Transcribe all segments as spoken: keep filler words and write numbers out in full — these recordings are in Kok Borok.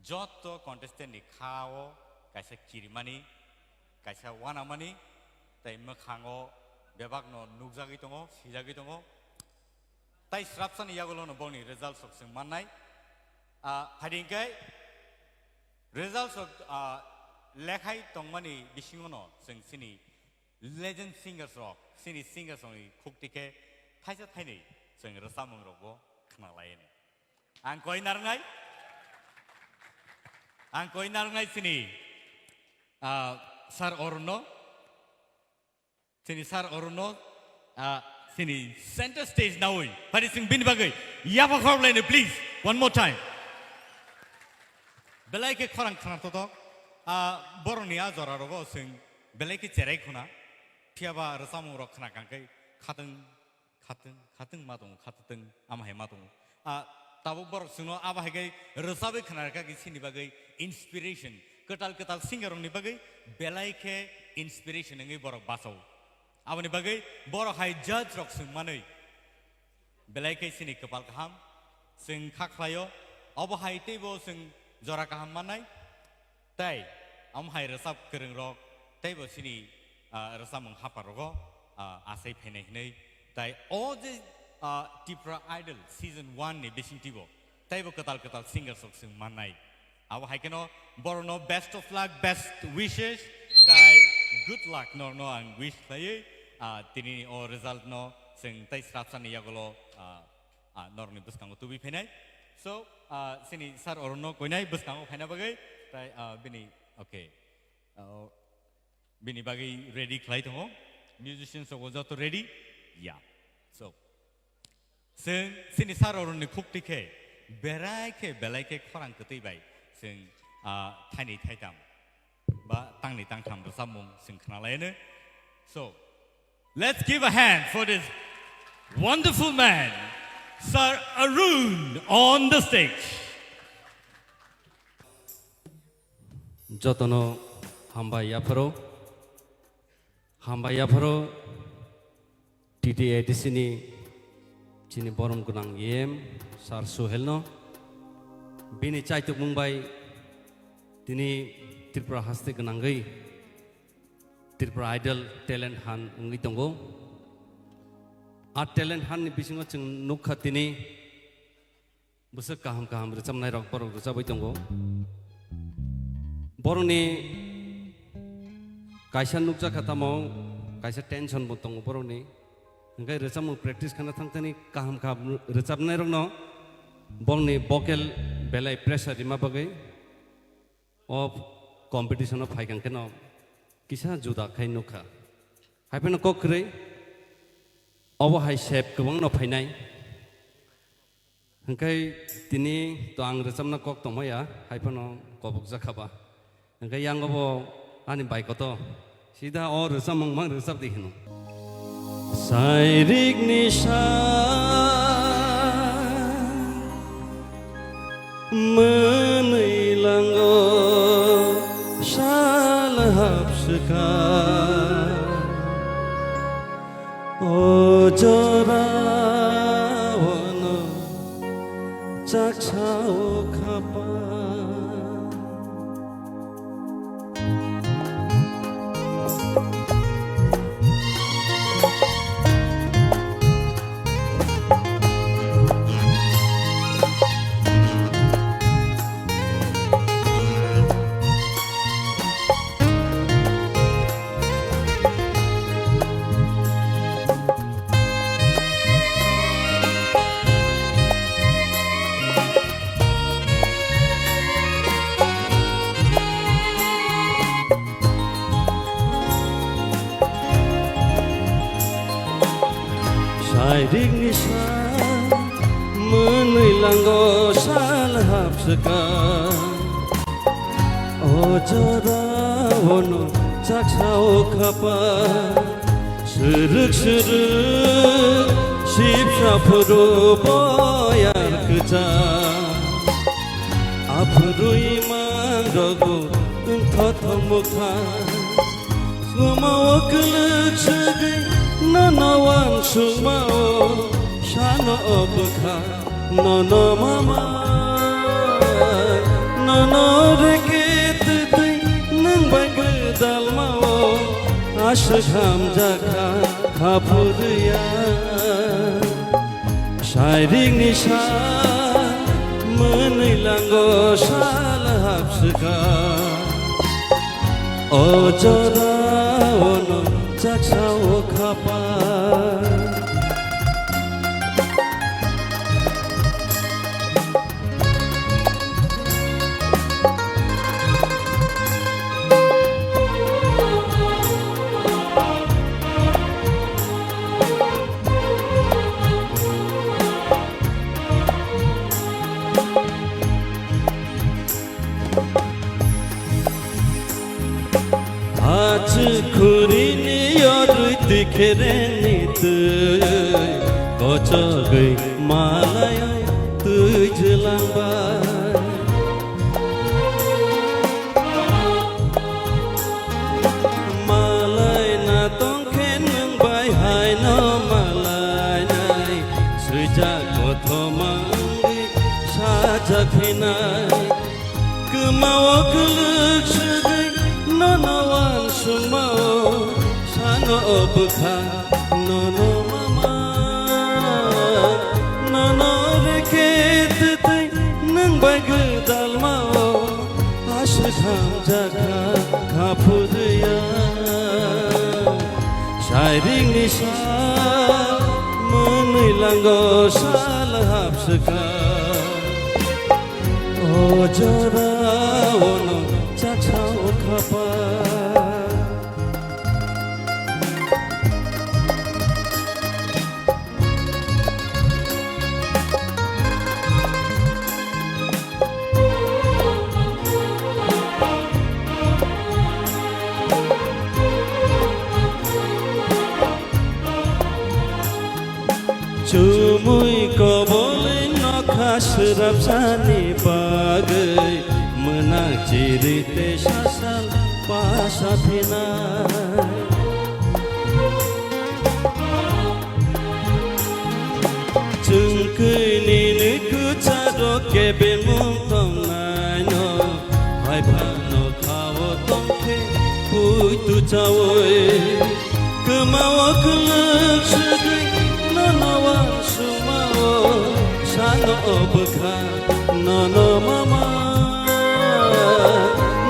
Joto contestant ni kha o kaisa kirimani, kaisa wanamani, tei mwkhango bebakno nukjagwi tongo, swijagwi tongo. Tai srapsani yagulono bongni results rok chwng mannai. Ah, phaidi hwnkhe results rok, ah, lekhai tongmani bisingono chwng chini legend singers rok, chini singers rokni khukti khe thaisa thainwi chwng rwchapmung rokbo khna laiyani. Ang koi narwngnai, ang koi narwngnai chini, ah, Sir Arunno, chini Sir Arunno, ah, chini center stage naui, phaidi chwng bini bagwi yapha khorok laino, please, one more time. Belai khe khorang khna totok, ah, borokni a jora rogo chwng belai khe cherai khuna, phiyaba rwchapmung rok khna kangkhe khatwng, khatwng, khatwng ma tongo, khatwng ama hai ma tongo. Ah, tabuk borok chwngno abo hai khe rwchabwi khna rwkha khe chini bagwi inspiration, kwtal kwtal singer rokni bagwi belai khe inspiration wngwi borok bachao. Aboni bagwi borok hai judge rok chwng manwi belai khe chini kwpal kaham chwng kha khlaio. Obo hai teibo chwng jora kaham mannai. Tei omo hai rwchap kwrwng rok teibo chini, ah, rwchapmung hapar rogo, ah, achai phainai hinwi. Tai o je, ah, Tipra Idol season one ni bisingtwibo teibo kwtal kwtal singers rok chwng mannai. Abo hai kheno borokno best of luck, best wishes, tai good luck norokno ang wish khlaiwi, ah, tini o result no chwng tei srapsani yagulo, ah, ah, norokni bwskango tubui phainai. So, ah, chini Sir Arunno koinai bwskango phaina bagwi, tai, ah, bini, okay. Ah, bini bagwi ready khlai tongo. Musicians rok joto ready? Ya. So, chwng chini Sir Arunni khukti khe berai khe belai khe khorang kwtwi bai chwng, ah, thainwi thaitam ba tangni tangtham rwchapmung chwng khna laino. So, let's give a hand for this wonderful man, Sir Arun on the stage. Jotono hambai yapharo, hambai yapharo T T A D C ni chini borom gwnang E M Sir Suhel no, bini chaitukmung bai tini Tripura haste gwnangwi Tripura Idol talent hunt wngwi tongo. A talent hunt ni bisingo chwng nukha tini bwswk kaham kaham rwchapnai rok borok rwchabwi tongo. Borokni kaisa nukjakha tamo kaisa tension bo tongo borokni. Hwnkhe rwchapmung practice khana thangthani kaham kaham rwchapnai rokno borokni vocal belai pressure rima bagwi o competition o phaikang kheno kisa juda khai nukha. Haiphano kok kwrwi obo hai sep kwbangno phainai. Hwnkhe tini to ang rwchapna kok tongmaya, haiphano kobokjakha ba. Hwnkhe yango bo ani bai koto sida o rwchapmung mang rwchap di hino. Sairikni sa mwnwi lango sal hapswka. O jora ono chaksa o khapa. Sairikni sa mwnwi lango sal hapswka. O jora ono chaksa o khapa. Swrwk swrwk sipsa phuru boyar kwchak. Aphuru imang rogo wngthothok mwkha. Swmao kwlwk swgwi nono uansukmao sano o bwkha. Nono mama, nono Aswk hamjakha kha phurwiya, sairing ni sa mwnwi lango sal hapswka. O jora ono chaksa o khapa. Achuk khuri ni yorwi twi khereng ni twi, kochogwi malai twi jwlangbai. Malai na tongkhe nwng bai hai no malai nai, swijak kothoma wngwi sajak hinai. Kwmao kwlwk swgwi nono uansukmao, sano o bwkha nono mama. Nono reke twtwi nwng bai gwdalmao, aswk hamjakha kha phurwiya. Sairing ni sa mwnwi lango sal hapswka. O jora ono chaksa o khapa. Chumui kobolwi nokha swrapsani bagwi, mwnak chiri tei sasal pasa phinai. Chwng kwi nini kwcharo kebengmung tongnaino, hai phano khao tongkhe puitu chaui. Kwmao kwlwk swgwi nono uansukmao, sano o bwkha nono mama.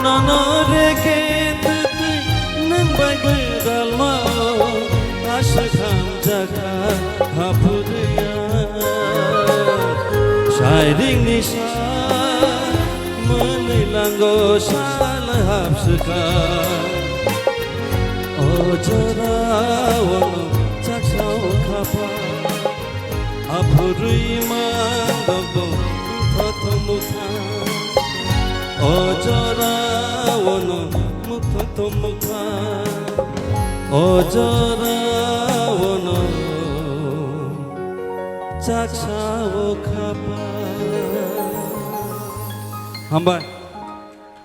Nono reke twtwi nwng bai gwdalmao, aswk hamjakha kha phurwiya. Sairing ni sa mwnwi lango sal hapswka. O jora ono chaksa o khapa. Aphurwi mang dogbo thothom mukha. O jora ono muk thothom mukha. O jora ono chaksa o khapa. Hambai.